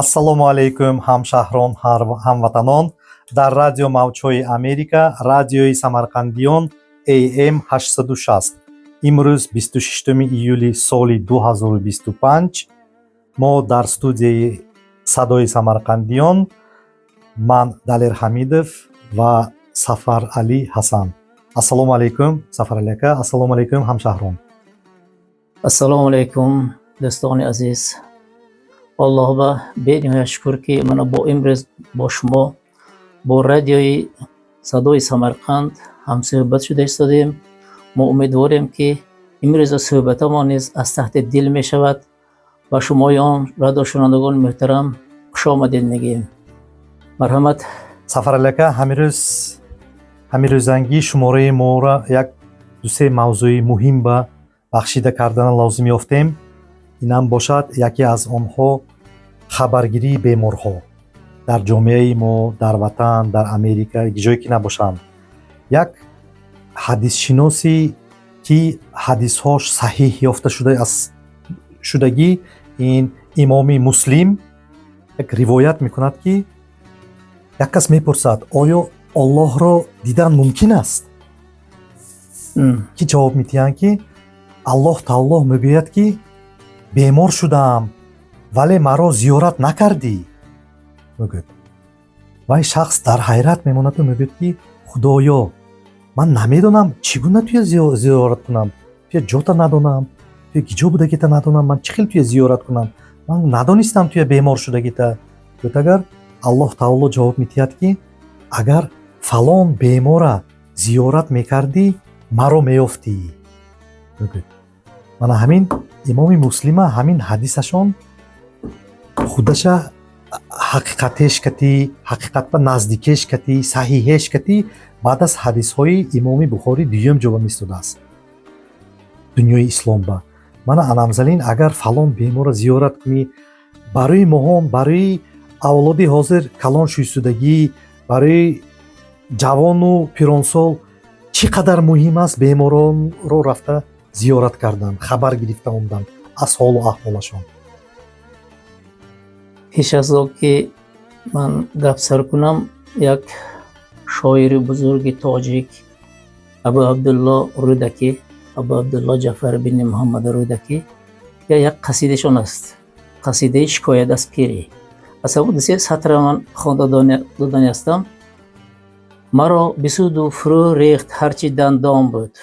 Ассалому алайкум, ҳамшаҳрон, ҳамватанон! Дар радио Мавҷҳои Америка, радиои Самарқандиён, AM 860. Имрӯз 26 июли соли 2025 мо дар студияи Садои Самарқандиён, ман Далер Ҳамидов ва Сафаралӣ Ҳасан. Ассалому алайкум, Сафаралӣ ака, ассалому алайкум, ҳамшаҳрон! Ассалому алайкум, дӯстони азиз! Аллоҳ ба бениҳоят шукр, ки мана бо имрӯз бо шумо бо радиои Садои Самарқанд ҳамсӯҳбат шуда истодем. Мо умедворем, ки имрӯза суҳбатамон низ аз таҳти дил мешавад. Ба шумоён, радиошунавандагони муҳтарам, хушомадед мегӯем. Марҳамат. Сафаралӣ ака, ҳамирӯз ҳамирӯзангӣ шумораи моро як дусе мавзӯи муҳим ба бахшида кардана лозим ёфтем. Инам бошад, яке аз онҳо хабаргирии беморҳо дар ҷомеаи мо, дар ватан, дар Америка, ҷое ки набошанд. Як ҳадисшиносе, ки ҳадисҳош саҳиҳ ёфта шуда аз шудагӣ, ин Имоми Муслим, як ривоят мекунад, ки як кас мепурсад: «Оё Оллоҳро дидан мумкин аст?» Ки ҷавоб медиҳанд, ки Аллоҳ таоло мегӯяд, ки бемор шудаам, вале маро зиёрат накардӣ, мегӯяд. Вай шахс дар ҳайрат мемонаду мегӯяд, ки худоё, ман намедонам, чӣ гуна туя зиёрат кунам, туя ҷота надонам, туя киҷо будагита надонам, ман чӣ хел туя зиёрат кунам? Ман надонистам туя бемор шудагита. Гӯяд. Агар Аллоҳ таоло ҷавоб медиҳад, ки агар фалон бемора зиёрат мекардӣ, маро меёфтӣ, мегӯяд. Мана ҳамин Имоми Муслима ҳамин ҳадисашон худаша ҳақиқатеш кати, ҳақиқатба наздикеш кати, саҳиҳеш кати, баъд аз ҳадисҳои Имоми Бухорӣ дуюм ҷоба мистодааст дунёи исломба. Мана анамзалин, агар фалон беморро зиёрат кунӣ, барои моҳон, барои авлоди ҳозир калон шӯйсудагӣ, барои ҷавону пиронсол чӣ қадар муҳим аст беморонро рафта зиёрат кардан, хабар гирифта омдан аз ҳолу аҳволашон. Пеш аз он ки ман гап сар кунам, як шоири бузурги тоҷик, Абу Абдулло Рӯдакӣ, Абу Абдулло Ҷафар бини Муҳаммад Рӯдакӣ, як қасидашон аст, қасидаи «Шикоят аз пирӣ». Аз ҳамун дусе сатра ман хонда додани ҳастам. Маро бисуду фурӯ рехт, ҳарчи дандон буд,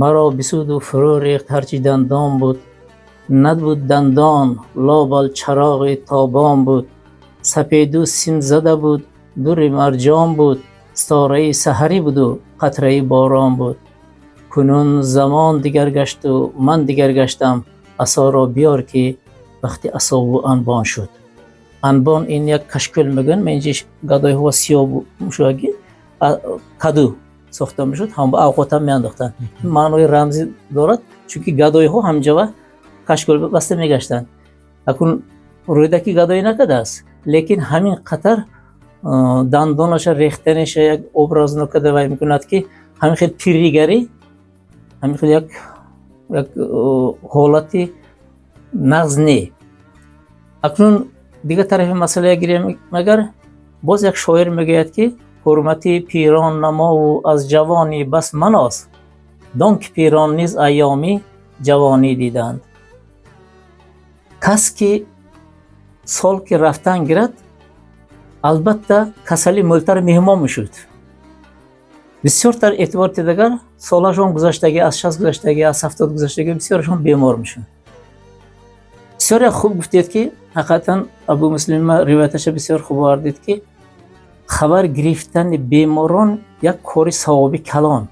маро бисуду фурӯ рехт, ҳарчи дандон буд, набуд дандон, лобал чароғи тобон буд. Сапеду симзада буд, дури марҷон буд, ситораи саҳарӣ буду қатраи борон буд. Кунун замон дигар гашту ман дигар гаштам, асоро биёр, ки вақти асову анбон шуд. Анбон ин як кашкул мегӯянд, ма инҷи гадойҳо сиёҳ мушоги каду сохта мешуд, ҳам ба авқотам меандохтанд. Маънои рамзӣ дорад, чунки гадойҳо ҳамҷава кашкул баста мегаштанд. Акун Рӯдаки гадоӣ накардааст, лекин ҳамин қатар дандонаша рехтаниша як образно карда вай мекунад, ки ҳамин хел пиригарӣ, ҳамин хел як ҳолати нағз не. Акнун дигар тарафи масъалая гирем. Магар боз як шоир мегӯяд, ки ҳурмати пирон намову аз ҷавонӣ бас маноз, дон ки пирон низ айёми ҷавонӣ диданд. Кас ки сол ки рафтан гирад, албатта касали мӯлтар меҳмон мешуд. Бисёртар эътибор дидагар, солашон гузаштагӣ, аз 60 гузаштагӣ, аз 70 гузаштагӣ, бисёрашон бемор мешуд. Бисёре хуб гуфтед, ки ҳақиқатан Абу Муслима ривояташа бисёр хуб овардед, ки хабар гирифтани беморон як кори савоби калон.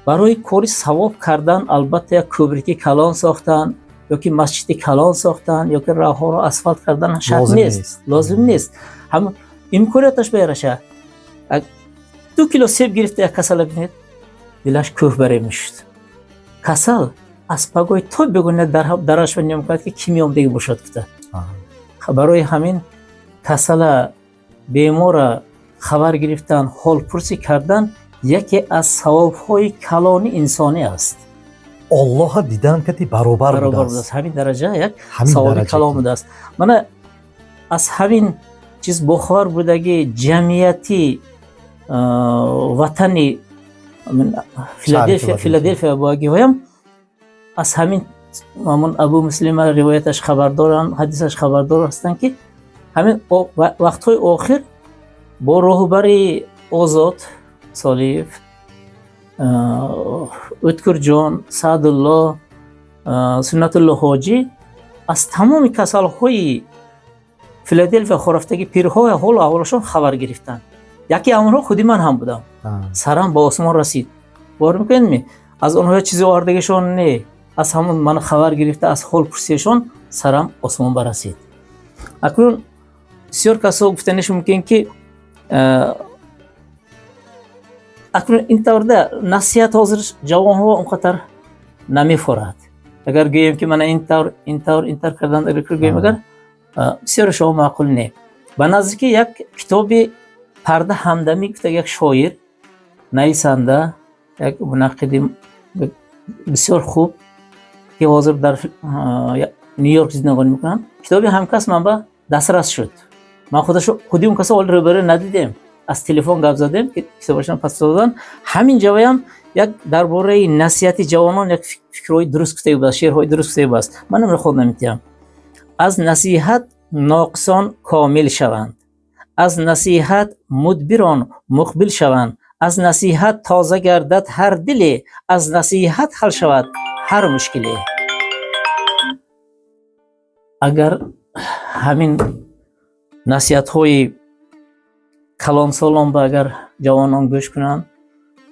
Барои кори савоб кардан, албатта, як кӯбрики калон сохтан ёки масҷиди калон сохтан, ёки роҳҳоро асфалт кардан шарт нест, лозим нест. Ҳам имконияташ бераша, 2 кило себ гирифта, як касала бинед, дилаш кӯҳ баре мешуд. Касал аз пагоҳи то бегуна дараш мекунад, ки ки меомдагӣ бошад, гуфта. Барои ҳамин касала, бемора хабар гирифтан, ҳолпурсӣ кардан яке аз савобҳои калони инсонӣ аст. Оллоҳа дидан кати баробар будааст. Ҳамин дараҷа як савоби калон будааст. Мана. Аз ҳамин чиз бохабар будаги ҷамъияти ватани Филаделфия, Филаделфия буагиҳоям аз ҳамин ҳамон Абу Муслима ривояташ хабардоранд, ҳадисаш хабардор ҳастанд, ки ҳамин вақтҳои охир бо роҳбари Озод Солиев, Ӯткурҷон, Саъдулло, Суннатулло ҳоҷӣ аз тамоми касалҳои Филаделфия хорафтаги пирҳои ҳолу аҳволашон хабар гирифтанд. Яке аз онҳо худи ман ҳам будам. Сарам ба осмон расид, бовар мекунед? Аз онҳо чизе овардагишон не, аз ҳамон ман хабар гирифта, аз ҳол пурсиашон сарам осмон барасид. Акнун бисёр касо гуфтаниш мумкин, ки акнун ин таврда насиҳат ҳозир ҷавонҳо он қадар намефорад. Агар гӯем, ки мана ин тавр, ин тавр, ин тавр кардан, гӯем, агар бисёре шумо маъқул не. Ба наздики як китоби Парда Ҳамдамӣ гуфта, як шоир, нависанда, як мунаққиди бисёр хуб, ки ҳозир дар Ню Йорк зиндагонӣ мекунанд, китоби ҳамкас ман ба дастрас шуд. Ман худашо, худи он касо ҳоли рӯбарӯ надидем, аз телефон гап задем, ки китобашон пас додан. Ҳамин ҷавоям як дар бораи насиҳати ҷавонон як фикрҳои дуруст гуфта будааст, шеърҳои дуруст гуфта будааст. Ман амро худ наметиҳам. Аз насиҳат ноқисон комил шаванд, аз насиҳат мудбирон муқбил шаванд, аз насиҳат тоза гардад ҳар диле, аз насиҳат ҳал шавад ҳар мушкиле. Агар ҳамин насиҳатҳои калонсолон ба агар ҷавонон гӯш кунанд,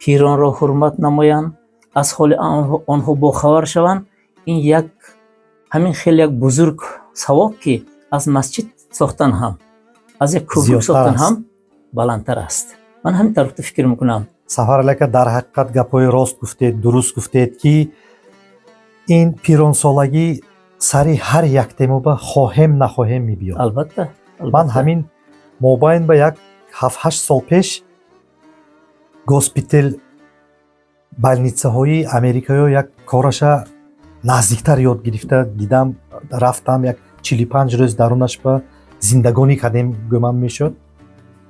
пиронро ҳурмат намоянд, аз ҳоли онҳо бохабар шаванд, ин як ҳамин хеле як бузург савоб, ки аз масҷид сохтан ҳам, аз як кӯбрик Зиёдтар сохтан аст. ҳам баландтар аст. Ман ҳамин тавр фикр мекунам. Сафарали ака, дар ҳақиқат гапҳои рост гуфтед, дуруст гуфтед, ки ин пиронсолагӣ сари ҳар як темоба хоҳем нахоҳем мебиёд. Албатта. Ман ҳамин мобайн ба як 7-8 сол пеш госпитал, больницаҳои Америкаё як кораша наздиктар ёд гирифта дидам, рафтам, як 45 рӯз дарунаш ба зиндагонӣ кардем, гӯмам мешуд,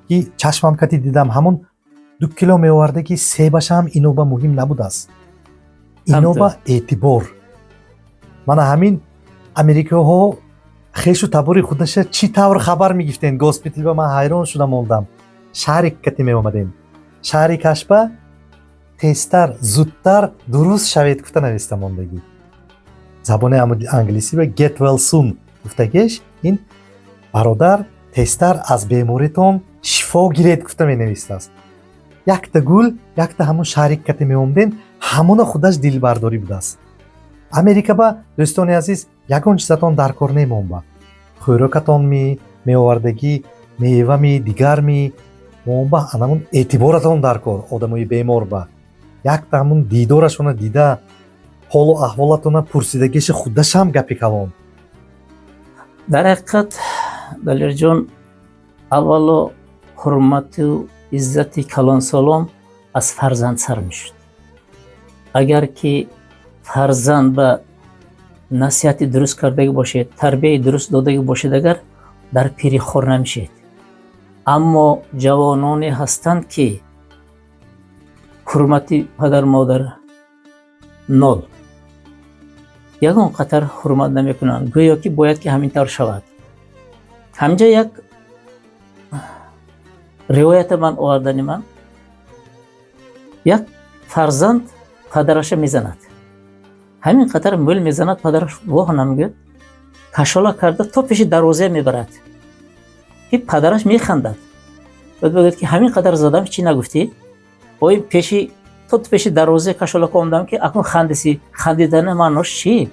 ки чашмам кати дидам, ҳамон 2 кило меоварда, ки себашам иноба муҳим набудааст, иноба эътибор. Мана ҳамин америкаҳо хешу табори худаша чӣ тавр хабар мегирифтен госпитал ба, ман ҳайрон шуда мондам. Шаҳри кати меомадем, шаҳри кашба тезтар, зудтар дуруст шавед гуфта нависта мондагӣ, забони англисӣ ба "get well soon" гуфтагеш, ин бародар, тезтар аз беморитон шифо гиред гуфта менавистааст. Якта гул, якта ҳамон шарик кате меомдем, ҳамона худаш дилбардорӣ будааст. Америка ба, дӯстони азиз, ягон чизатон дар кор немонба, хӯрокатон ми меовардагӣ, мевами, дигар ми монба, анамон эътиборатон дар кор. Одамои бемор ба якта ҳамон дидорашона дида, ҳолу аҳволатона пурсидагиша худашам гапи калон. Дар ҳақиқат, Далерҷон, аввало ҳурмату иззати калонсолон аз фарзанд сар мешуд. Агар ки фарзанд ба насиҳати дуруст кардагӣ бошед, тарбияи дуруст додагӣ бошед, агар дар пирӣ хор намешед. Аммо ҷавононе ҳастанд, ки ҳурмати падар модар нол, ягон қатар ҳурмат намекунанд, гӯё ки бояд ки ҳамин тавр шавад. Ҳаминҷа як ривоята ман овардани ман: як фарзанд падараша мезанад, ҳамин қатар мӯл мезанад, падараш воҳ намегӯяд, кашола карда то пеши дарвозая мебарад, ки падараш механдад. Баъд мегӯяд, ки ҳамин қадар задам, чӣ нагуфтӣ? Ой, пеши то пеши дарвозая кашола омдам, ки акнун хандиси, хандидани маънош чӣ?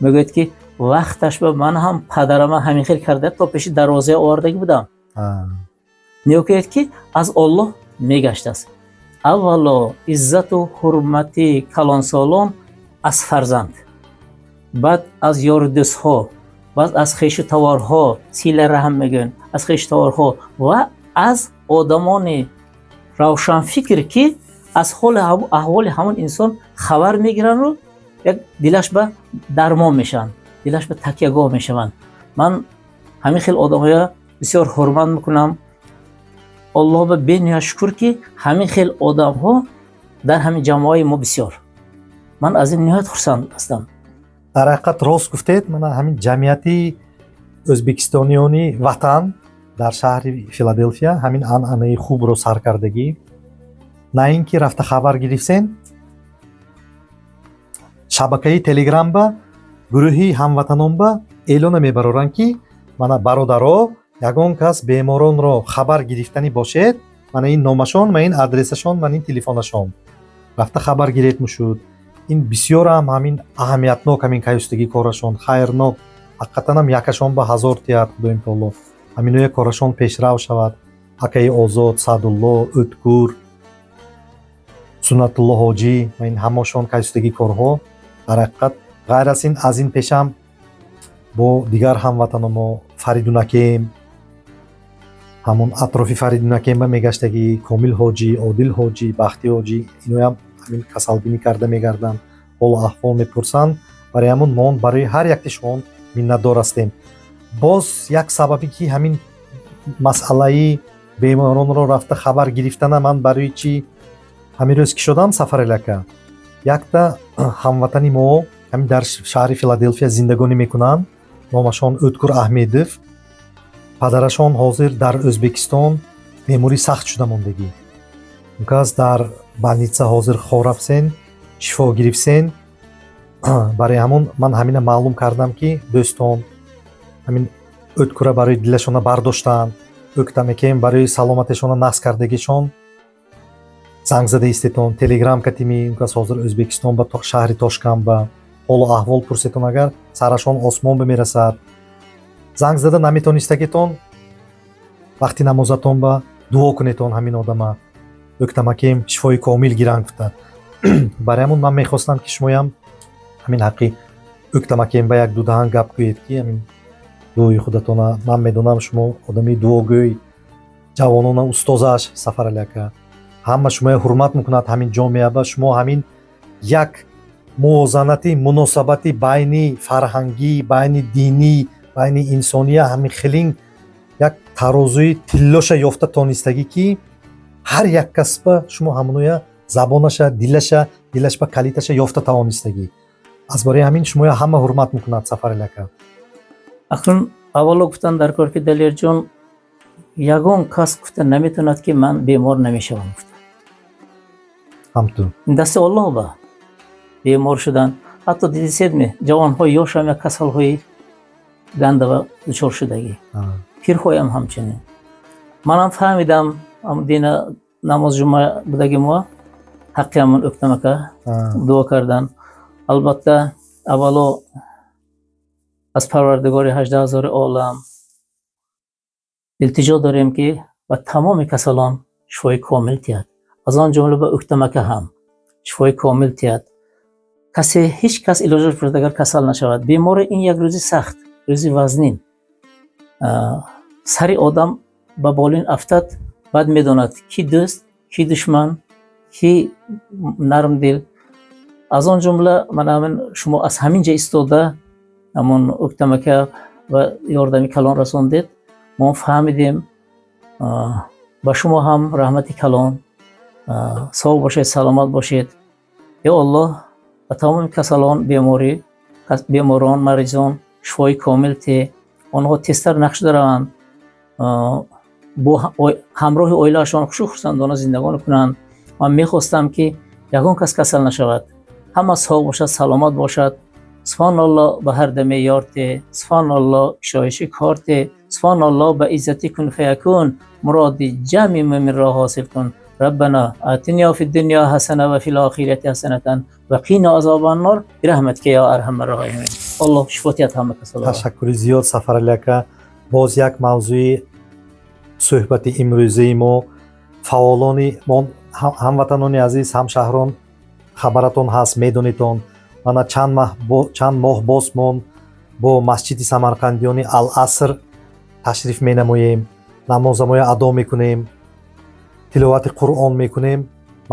Мегӯяд, ки вақташ ба ман ҳам падарама ҳамин хел карда, то пеши дарвозая овардагӣ будам. Нигоҳ кунед, ки аз Оллоҳ мегаштааст. Аввало иззату ҳурмати калонсолон аз фарзанд, баъд аз ёру дӯстҳо, баъд аз хешу таворҳо, сила раҳм мегӯянд, аз хешу таворҳо ва аз одамони равшанфикр, ки аз ҳоли аҳволи ҳамон инсон хабар мегирану як дилаш ба дармон мешаванд, дилаш ба такягоҳ мешаванд. Ман Ҳамин хел одамҳоя бисёр ҳурмат мекунам. Аллоҳ ба бениҳоят шукр, ки ҳамин хел одамҳо дар ҳамин ҷамоаи мо бисёр. Ман аз ин ниҳоят хурсанд ҳастам. Дар ҳақиқат, рост гуфтед. Мана ҳамин ҷамъияти ӯзбекистониёни ватан дар шаҳри Филаделфия ҳамин анъанаи хубро сар кардагӣ. На ин ки рафта хабар гирифсен, шабакаи Телеграмба, гурӯҳи ҳамватанонба эълона мебароранд, ки мана, бародаро, ягон кас беморонро хабар гирифтанӣ бошед, мана ин номашон, мана ин адресашон, мана ин телефонашон, рафта хабар гиред. Мушуд, ин бисёрам ҳамин аҳамиятнок, ҳамин каюстагӣ корашон хайрнок. Ҳақиқатанам, якашон ба ҳазор тият. Худоим таоло ҳаминоя корашон пешрав шавад. Акаи Озод, Саъдулло, Ӯткур, Суннатулло ҳоҷӣ ва ин ҳамашон каюстагӣ корҳо. Дар ҳақиқат, ғайр аз ин, аз ин пешам бо дигар ҳамватаномо, Фаридунакем, ҳамон атрофи Фаридунакемба мегаштагӣ, Комил ҳоҷӣ, Одил ҳоҷӣ, Бахти ҳоҷӣ, иноям ҳамин касалбинӣ карда мегарданд, ҳолу аҳвол мепурсанд. Барои ҳамон мо барои ҳар якти шумо миннатдор ҳастем. Боз як сабабе, ки ҳамин масъалаи беморонро рафта хабар гирифтана ман барои чӣ ҳамин рӯз ки шудам, Сафарали ака, якта ҳамватани мо ҳамин дар шаҳри Филаделфия зиндагонӣ мекунанд, номашон Ӯткур Аҳмедов. Падарашон ҳозир дар Ӯзбекистон беморӣ сахт шуда мондагӣ. Он кас дар больница ҳозир хорафсен, шифо гирифсен. Барои ҳамон ман ҳамина маълум кардам, ки дӯстон ҳамин Ӯткура барои дилашона бардоштанд, ӯктамекем барои саломаташона нақс кардагишон занг зада истетон, Телеграм катими. Он кас ҳозир Ӯзбекистон ба шаҳри Тошканд ба ҳолу аҳвол пурсетон, агар сарашон осмон ба мерасад. Занг зада наметонистагитон, вақти намозатон ба дуо кунетон, ҳамин одама ӯктамакем шифои комил гиранд гуфта. Барои ҳамон ман мехостам, ки шумоям ҳамин ҳаққи ӯктамакем ба як дудаҳан гап гӯед, ки ҳамин дуои худатона. Ман медонам, шумо одами дуогӯй, ҷавонона устозаш. Сафарали ака, ҳама шумоя ҳурмат мекунад ҳамин ҷомеа ба шумо. Ҳамин як мувозанати муносабати байни фарҳангӣ, байни динӣ, байни инсония, ҳамин хелин як тарозуи тиллоша ёфта тонистагӣ, ки ҳар як касба шумо ҳамоноя забонаша, дилаша, дилашба калиташа ёфта тавонистагӣ. Аз барои ҳамин шумоя ҳама ҳурмат мекунад, Сафарали ака. Акнун аввало гуфтан дар кор, ки Далерҷон, ягон кас гуфта наметавонад, ки ман бемор намешавам гуфта. Ҳамту. Ин дасти Оллоҳ ба бемор шудан. Ҳатто дидиседме, ҷавонҳои ёшам як касалҳои гандава дучор шудагӣ, пирҳоям ҳамчунин. Манам фаҳмидам, дина намоз ҷумъа будаги мо ҳаққи ҳамон ӯктамака дуо кардан. Албатта, аввало аз Парвардигори 18 000 олам илтиҷо дорем, ки ба тамоми касалон шифои комил диҳад, аз он ҷумла ба ӯктамака ҳам шифои комил диҳад. Касе, ҳеҷ кас илоҷ бошад, агар касал нашавад. Беморӣ ин як рӯзи сахт, рӯзи вазнин. Сари одам ба болин афтад, баъд медонад, ки дӯст, ки душман, ки нармдил. Аз он ҷумла ман ҳамин шумо аз ҳамин ҷа истода ҳамон ӯктамака ва ёрдами калон расондед. Мо фаҳмидем. Ба шумо ҳам раҳмати калон. Сов бошед, саломат бошед. Ё Аллоҳ, ба тамоми касалон, беморӣ, беморон, маризон шифои комил те, онҳо тезтар нақшда раванд, бо ҳамроҳи оилаашон хушу хурсандона зиндагонӣ кунанд. Ман мехостам, ки ягон кас касал нашавад, ҳама сов бошад, саломат бошад. Субҳоналло, ба ҳар даме ёрте, субҳоналло, кушоиши корте, субҳоналло, ба иззати кун фаякун, муроди ҷамъи мӯминро ҳосил кун. ربنا آتنا في الدنيا حسنة وفي الآخرة حسنة وقنا عذاب النار برحمتك يا أرحم الراحمين. Аллоҳ шифо диҳад ҳама касалро. Ташаккури зиёд, Сафарали ака. Боз як мавзӯи суҳбати имрӯзаи мо, фаъолони мо, ҳамватанони азиз, ҳамшаҳрон, хабаратон ҳаст, медонедон, мана чанд моҳ боз мо бо масҷиди самарқандиёни Ал-Аср ташриф менамоем, намозамоя адо мекунем, тиловати Қуръон мекунем.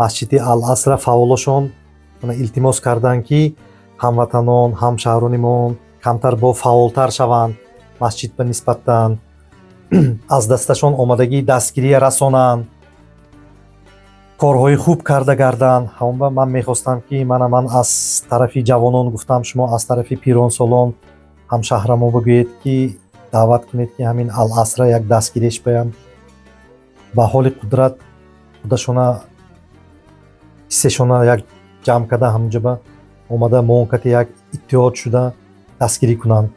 Масҷиди Ал-Асра фаъолошон мана илтимос карданд, ки ҳамватанон, ҳамшаҳронимон камтар бо фаъолтар шаванд. Масҷид ба нисбатан аз дасташон омадагӣ дастгирия расонанд, корҳои хуб карда гарданд. Ҳамонба ман мехостам, ки мана ман аз тарафи ҷавонон гуфтам, шумо аз тарафи пиронсолон ҳамшаҳрамо бигӯед, ки даъват кунед, ки ҳамин Ал-Асра як дастгириш баям ба ҳоли қудрат худашона ҳиссешона як ҷамъ карда, ҳамонҷоба омада, моонкати як иттиҳод шуда дастгирӣ кунанд.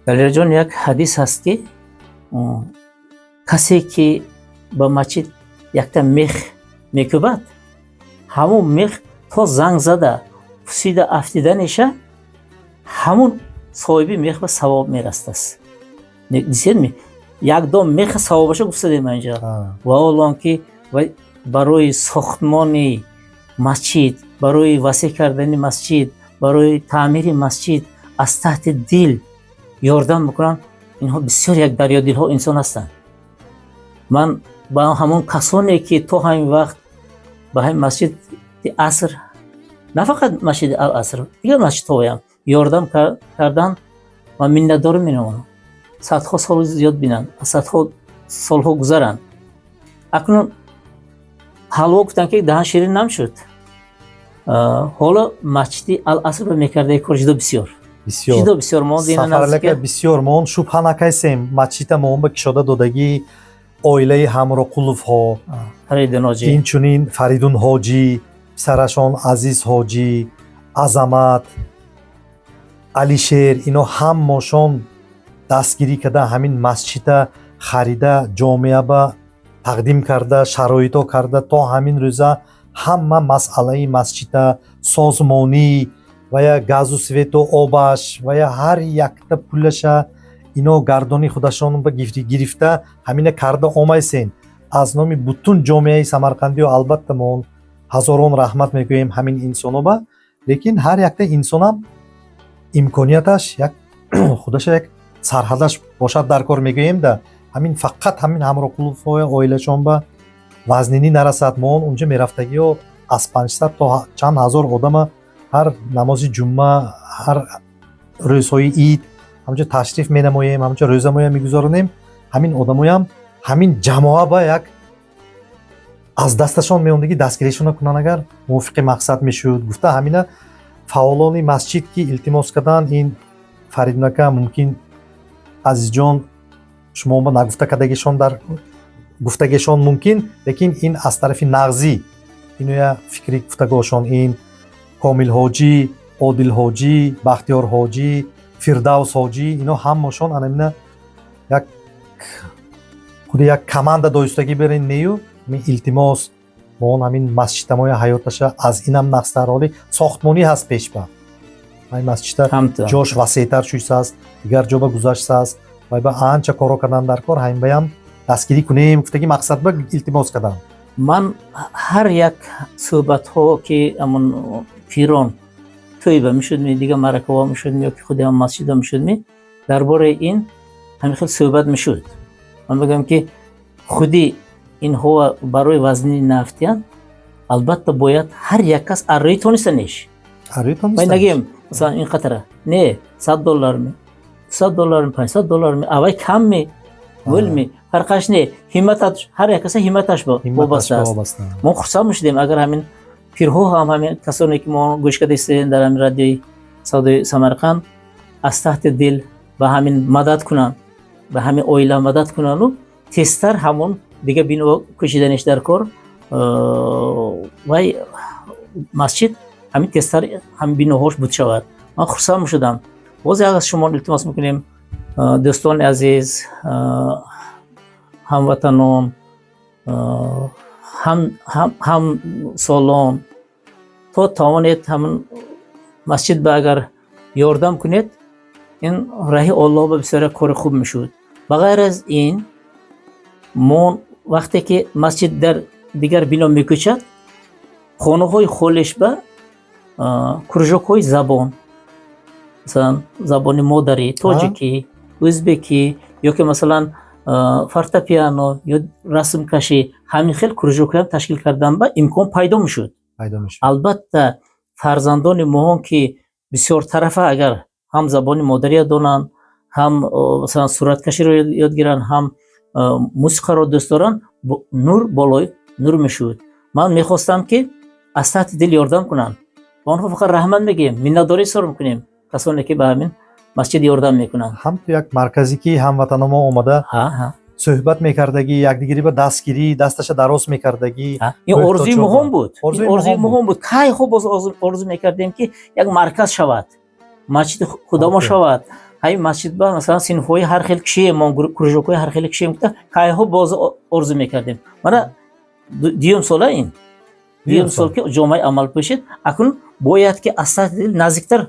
Далерҷон, як ҳадис ҳаст, ки касе ки ба масҷид якта мех мекӯбад, ҳамун мех то занг зада пусида афтиданиша, ҳамун соҳиби мех ба савоб мерастааст. Диседми, якдом меха савобаша гуфтадем инҷа. Ва ҳол он ки барои сохтмони масҷид, барои васеъ кардани масҷид, барои таъмири масҷид аз таҳти дил ёрдам мекунанд, инҳо бисёр як дарёдилҳо инсон ҳастанд. Ман ба ҳамон касоне, ки то ҳамин вақт ба ҳамин масҷиди Аср, на фақат масҷиди Ал-Аср, дигар масҷидҳоям ёрдам кардан, ман миннатдорӣ менамоям. Садҳо сол зиёд бинанд, садҳо солҳо гузаранд. Акнун ҳалво гуфтанд, ки даҳан ширин намшуд. Ҳоло масҷиди Ал-Аср мекардаи кор ҷудо бисёр. Бисёр. Ҷудо бисёр. Мо Сафаралака, бисёр моон шубҳа накайсем, масҷида моон ба кишода додагӣ оилаи Ҳамроқуловҳо, инчунин Фаридун ҳоҷӣ, писарашон Азиз ҳоҷӣ, Азамат, Алишер, ино ҳаммошон дастгирӣ карда, ҳамин масҷида харида, ҷомеа ба тақдим карда, шароито карда, то ҳамин рӯза ҳама масъалаи масҷида, созмонӣ ва я газу свету обаш ва я ҳар якта пулаша ино гардони худашон ба гирифта, ҳамина карда омайсен. Аз номи бутун ҷомеаи самарқандиё, албатта, мо ҳазорон раҳмат мегӯем ҳамин инсоноба. Лекин ҳар якта инсонам имконияташ як худаша як сарҳадаш бошад дар кор мегӯем да. Ҳамин фақат ҳамин Ҳамроқуловҳои оилашон ба вазнинӣ нарасад. Мо он унҷа мерафтагиҳо аз 500 то чанд ҳазор одама ҳар намози ҷумъа, ҳар рӯзҳои ид ҳамҷо ташриф менамоем, ҳамҷо рӯзамоя мегузаронем. Ҳамин одамоям ҳамин ҷамоа ба як аз дасташон меондагӣ дастгиришона кунанд, агар мувофиқи мақсад мешуд гуфта, ҳамина фаъолони масҷид ки илтимос карданд. Ин Фаридунака, мумкин, Азизҷон, шумо ба нагуфта кардагишон дар гуфтагишон мумкин, лекин ин аз тарафи нағзӣ иноя фикри гуфтагошон ин Комил ҳоҷӣ, Одил ҳоҷӣ, Бахтиёр ҳоҷӣ, Фирдавс ҳоҷӣ, ино ҳамашон анамина як худи як команда доистагӣ берин нею ҳамин илтимос. Мо он ҳамин масҷидамоя ҳаёташа аз инам нақстар ҳоли сохтмонӣ ҳаст пешба. Ҳамин масҷида ҷош васеътар шуйсааст, дигар ҷо ба гузаштааст, вай ба анча коро кардан дар кор, ҳамин баям дастгирӣ кунем гуфтаги мақсад ба илтимос кардам. Ман ҳар як суҳбатҳо, ки ҳамон пирон тӯйба мешудми, дигар маъракаҳо мешудми ё ки худи ҳам масҷидо мешудми, дар бораи ин ҳамин хел суҳбат мешуд. Ман мегӯям, ки худи инҳо барои вазнини нафтиян, албатта, бояд ҳар як кас аррои тониста неш. Вай нагӯем, масалан, ин қатара не, 100 долларми, 200 долларми, 500 долларми, авай камми, мӯлми, фарқаш не, ҳимматаш, ҳар як каса ҳимматаш вобаста аст. Мо хурсанд мешудем, агар ҳамин пирҳо ҳам, ҳамин касоне ки мо гӯш карда истодем дар ҳамин радиои Садои Самарқанд, аз таҳти дил ба ҳамин мадад кунанд, ба ҳамин оила мадад кунанду тезтар ҳамон дигар бино кӯчиданиш дар кор, вай масҷид ҳамин тезтар ҳамин биноҳош буд шавад. Ман хурсанд мешудам. Боз як аз шумо илтимос мекунем, дӯстони азиз, ҳамватанон, ҳамсолон, то тавонед, ҳамин масҷид ба агар ёрдам кунед, ин раҳи Оллоҳ ба бисёр як кори хуб мешуд. Ба ғайр аз ин, мо вақте ки масҷид дар дигар бино мекӯчад, хонаҳои холиш ба кружокҳои забон, масалан, забони модарӣ, тоҷикӣ, ӯзбекӣ ё ки, масалан, фортепиано ё расмкашӣ, ҳамин хел кружокҳоям ташкил кардан ба имкон пайдо мешуд. Пайдо мешуд. Албатта, фарзандони моҳон, ки бисёртарафа, агар ҳам забони модария донанд. Ҳам, масалан, сураткаширо ёд гиранд, ҳам мусиқаро дӯст доранд, нур болои нур мешуд. Ман мехостам, ки аз таҳти дил ёрдам кунанд. Ба онҳо фақат раҳмат мегӯем, миннатдорӣ изҳор мекунем, касоне ки ба ҳамин масҷид ёрдам мекунанд. Ҳам ту як марказе, ки ҳамватаномо омада суҳбат мекардагӣ, якдигарӣ ба дастгирӣ, дасташа дароз мекардагӣ. Ин орзуи муҳим буд. Орзуи орзуи муҳим буд. Кай хуб боз орзу мекардем, ки як марказ шавад, масҷиди худамо шавад. Ҳамин масҷид ба, масалан, синфҳои ҳар хел кишием, мо кружокҳои ҳар хел кишием гуфта, кайҳо боз орзу мекардем. Мана дуюм сола, ин дуюм сол, ки ҷомаи амал пӯшид. Акнун бояд, ки аз таҳти дил наздиктар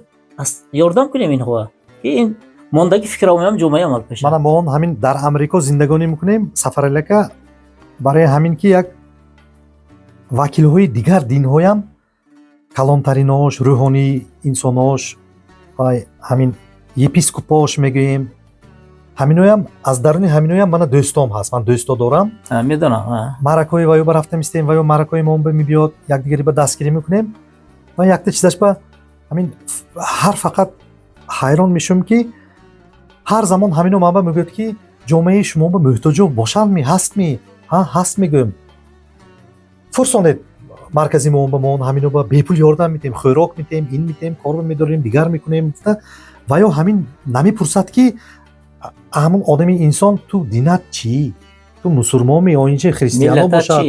ёрдам кунем инҳоа, ки ин мондаги фикраомеам ҷомаи амал пӯшад. Мана мо он ҳамин дар Амрико зиндагонӣ мекунем, Сафаралака. Барои ҳамин ки як вакилҳои дигар динҳоям, калонтаринош, рӯҳонӣ инсонош ва ҳамин епископош мегӯем, ҳаминоям, аз даруни ҳаминоям мана дӯстом ҳаст, ман дӯсто дорам. Медонам. Маъракаҳои ваё ба рафта мистем, ваё маъракаҳои мо ба мебиёд, якдигари ба дастгирӣ мекунем. Ва якта чизаш ба ҳамин ҳар фақат ҳайрон мешавам, ки ҳар замон ҳамино ман ба мегӯяд, ки ҷомеаи шумо ба муҳтоҷо бошандми, ҳастми? Ҳа, ҳаст, мегӯем. Фурсонед маркази мо ба мо, ҳамино ба бепул ёрдам метем, хӯрок метем, ин метем, кор медорем, дигар мекунем гуфта. Ва ё ҳамин намепурсад, ки ҳамун одами инсон, ту динат чӣ, ту мусулмонми ё инчи христиано бошад,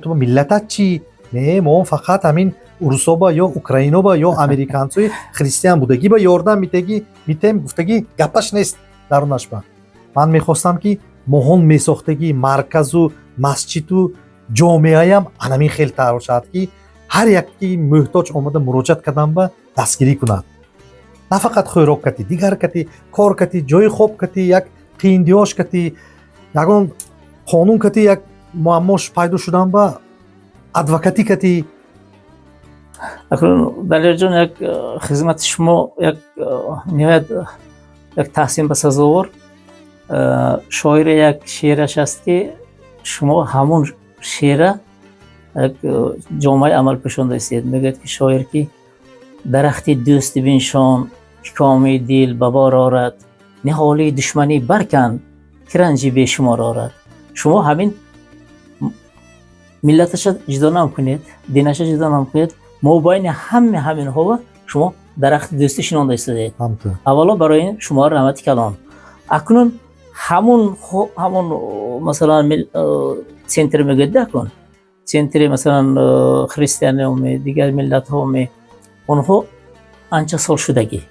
ту миллатат чӣ? Не, мо фақат ҳамин урусоба ё украиноба ё американцои христиан будагӣ ба ёрдам митегӣ митем гуфтагӣ гапаш нест дарунаш. Ба ман мехостам, ки моҳон месохтагӣ марказу масҷиду ҷомеаям анамин хел шавад, ки ҳар як ки муҳтоҷ омада муроҷиат кардан ба дастгирӣ кунад, на фақат хӯрок кати, дигар кати, кор кати, ҷои хоб кати, як қииндиёш кати, ягон қонун кати, як муаммош пайдо шудан ба адвокатӣ кати. Акнун, Далерҷон, як хизмати шумо як ниҳоят як таҳсин ба сазовор. Шоире як шеъраш аст, ки шумо ҳамун шеъра як ҷомаи амал пӯшонда истед. Мегӯяд, ки шоир, ки дарахти дӯсти биншон, ки коми дил ба бор орад, ниҳоли душманӣ баркан, ки ранҷи бешумор орад. Шумо ҳамин миллаташа ҷудо намкунед, динаша ҷудо намкунед, мобайни ҳаме ҳаминҳова шумо дарахти дӯстӣ шинонда истодаед. Аввало, барои ин шумо раҳмати калон. Акнун ҳамун, масалан, центр мегӯяд, акнун центри, масалан, христианоме, дигар миллатҳоме, онҳо анча сол шудагӣ,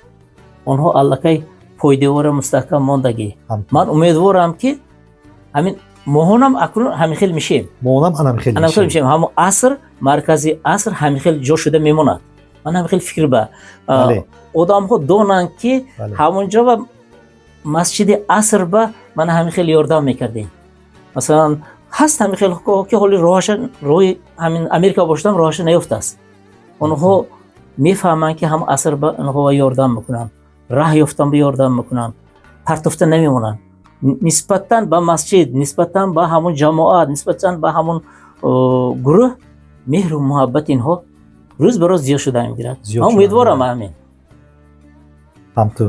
онҳо аллакай пойдевора мустаҳкам мондагӣ. Ман умедворам, ки ҳамин моҳонам акнун ҳамин хел мешем. Моҳонам анам хел. Анам хел мешем. Ҳамон аср, маркази аср ҳамин хел ҷо шуда мемонад. Ман ҳамин хел фикр ба одамҳо донанд, ки ҳамонҷо ба масҷиди аср ба ман ҳамин хел ёрдам мекардем. Масалан, ҳаст ҳамин хел, ки ҳоли роҳаша, роҳи ҳамин Америка бошадам, роҳаша наёфтааст. Онҳо мефаҳманд, ки ҳам аср ба онҳо ёрдам мекунанд, раҳ ёфтан ба ёрдам мекунанд, партофта намемонанд. Нисбатан ба масҷид, нисбатан ба ҳамун ҷамоат, нисбатан ба ҳамун гурӯҳ меҳру муҳаббати инҳо рӯз ба рӯз зиёд шуда мегирад. Зиёд ман шуда умедворам мегирад. Ҳамин. Ҳамту,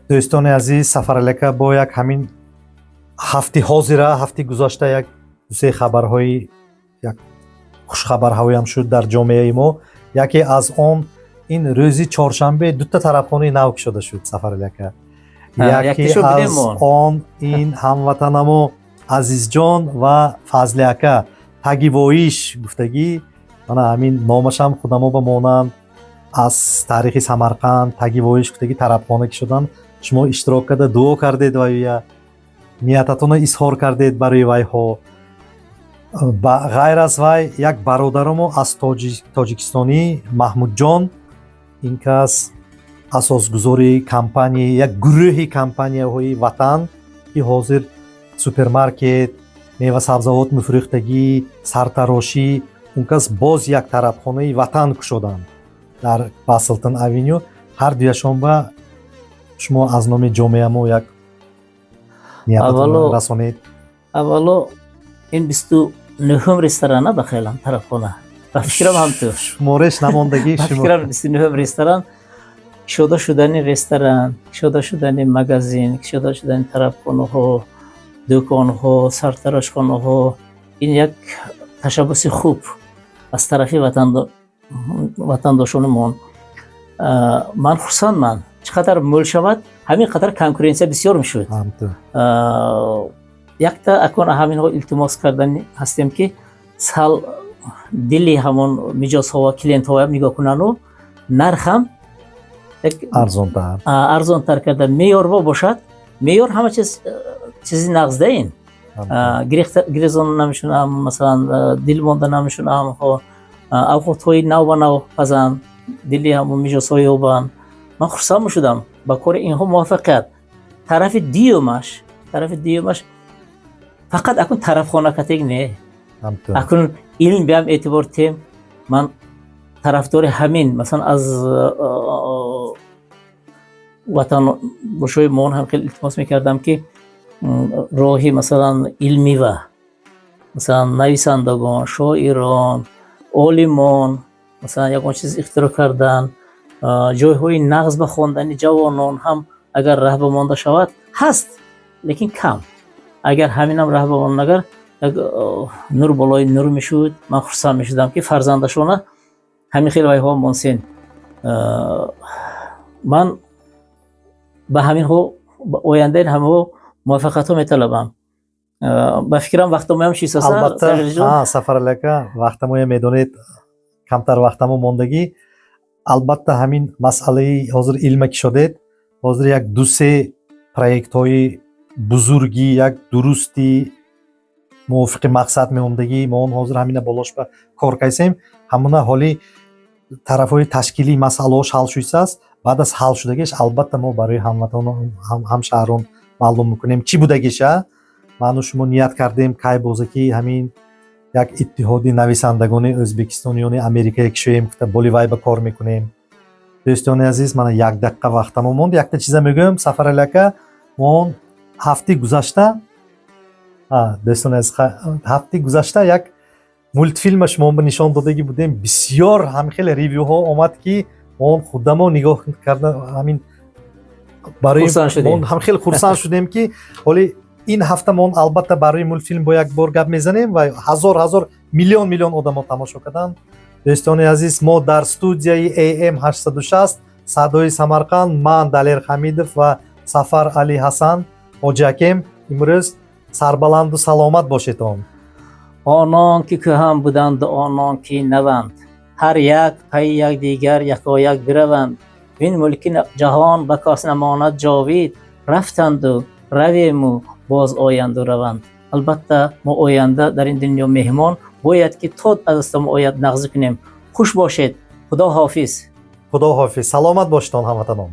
дӯстони азиз, Сафаралака бо як ҳамин ҳафти ҳозира, ҳафти гузашта як дусе хабарҳои, як хушхабарҳоям шуд дар ҷомеаи мо. Яке аз он ин рӯзи чоршанбе дута тарабхонаи нав кушода шуд, Сафаралака. Яке яктишо аз бидем мо. он ин ҳамватанамо Азизҷон ва Фазлиака тагивоиш гуфтагӣ. Мана ҳамин номашам худамо ба монанд аз таърихи Самарқанд, тагивоиш гуфтагӣ тарабхона ки шудан, шумо иштирок карда, дуо кардед ва я ниятатонро изҳор кардед барои вайҳо. Ба ғайр аз вай, як бародарамо аз тоҷикистонӣ, Маҳмудҷон, ин кас асосгузори компания, як гурӯҳи компанияҳои Ватан, ки ҳозир супермаркет, мева, сабзавот мефурӯхтагӣ, сартарошӣ, он кас боз як тарабхонаи Ватан кушоданд дар Баслтон Авеню. Ҳар дуяшон ба шумо аз номи ҷомеа мо як ниятатонро расонед. Аввало, ин 29-ум ресторана ба хаёлам, тарабхона, ба фикрам ҳамтур. Шумореш намондагӣ. Ба фикрам, 29-ум ресторан. Кушода шудани ресторан, кушода шудани магазин, кушода шудани тарабхонаҳо, дуконҳо, сартарошхонаҳо, ин як ташаббуси хуб аз тарафи ватандошонамон. Ман хурсандман, чӣ қадар мӯл шавад, ҳамин қадар конкуренция бисёр мешуд. Якта акун ҳаминҳо илтимос кардани ҳастем, ки сал дили ҳамон миҷозҳо ва клиентҳоям нигоҳ кунану нархам арзонтар. Арзонтар карда, меъёрво бошад. Меъёр ҳама чиз чизи нағздаин гирезон намешунам, масалан, дил монда намешунам, авқотҳои нав ба нав пазанд, дили ҳамон миҷозҳо ёбанд. Ман хурсанд мешудам. Ба кори инҳо муваффақият. Тарафи дуюмаш, фақат акун тарафхона катег не, акун илм биам эътибор тем. Ман тарафдори ҳамин, масалан, аз ватанбошои моон ҳам хеле илтимос мекардам, ки роҳи, масалан, илмива, масалан, нависандагон, шоирон, олимон, масалан, ягон чиз ихтироъ кардан, ҷойҳои нағз ба хондани ҷавонон ҳам агар раҳ ба монда шавад, ҳаст, лекин кам. Агар ҳаминам раҳ ба монда, агар як нур болои нур мешуд, ман хурсанд мешудам, ки фарзандашона ҳамин хел вайҳо монсен. Ман ба ҳаминҳо ояндаи ҳамаҳо муваффақиятҳо металабам. Ба фикрам, вақтамоям чиз. Албатта, Сафарали ака, вақтамоя медонед, камтар вақтамо мондагӣ. Албатта, ҳамин масъалаи ҳозир илма ки шудед, ҳозир як ду-се проектҳои бузурги, як дурусти мувофиқи мақсад меомдагӣ. Мо он ҳозир ҳамина болош ба кор кайсем. Ҳамуна ҳоли тарафҳои ташкилии масъалаҳош ҳал шудааст. Баъд аз ҳал шудагиш, албатта, мо барои ҳамватанон, ҳамшаҳрон маълум мекунем, чӣ будагиша. Ману шумо ният кардем, кай боза ки ҳамин як иттиҳоди нависандагони ӯзбекистониёни Америкае кишоем, гуфта боли вай ба кор мекунем. Дӯстони азиз, мана як дақиқа вақтамо монд, якта чиза мегӯям. Сафарали ака, мо он ҳафти гузашта, дӯстони азиз, ҳафти гузашта як мультфилма шумо ба нишон додагӣ будем. Бисёр ҳам хеле ревюҳо омад, ки мо он худамо нигоҳ карда, ҳамин барои ҳам хеле хурсанд шудем, ки ҳоли ин ҳафта мо албатта барои мультфилм бо як бор гап мезанем ва ҳазор ҳазор, миллион миллион одамо тамошо карданд. Дӯстони азиз, мо дар студияи AM 860 «Садои Самарқанд», ман Далер Ҳамидов ва Сафар Али Ҳасан ҳоҷиакем. Имрӯз сарбаланду саломат бошедон. Онон ки кӯҳан буданду онон ки наванд, ҳар як пайи якдигар якояк бираванд. Вин мулки ҷаҳон ба кас намонад ҷовид, рафтанду равему боз оянду раванд. Албатта, мо оянда дар ин дунё меҳмон, бояд ки то аз дастамо ояд нағзӣ кунем. Хуш бошед, худо ҳофиз. Худо ҳофиз, саломат бошедон, ҳамватанон.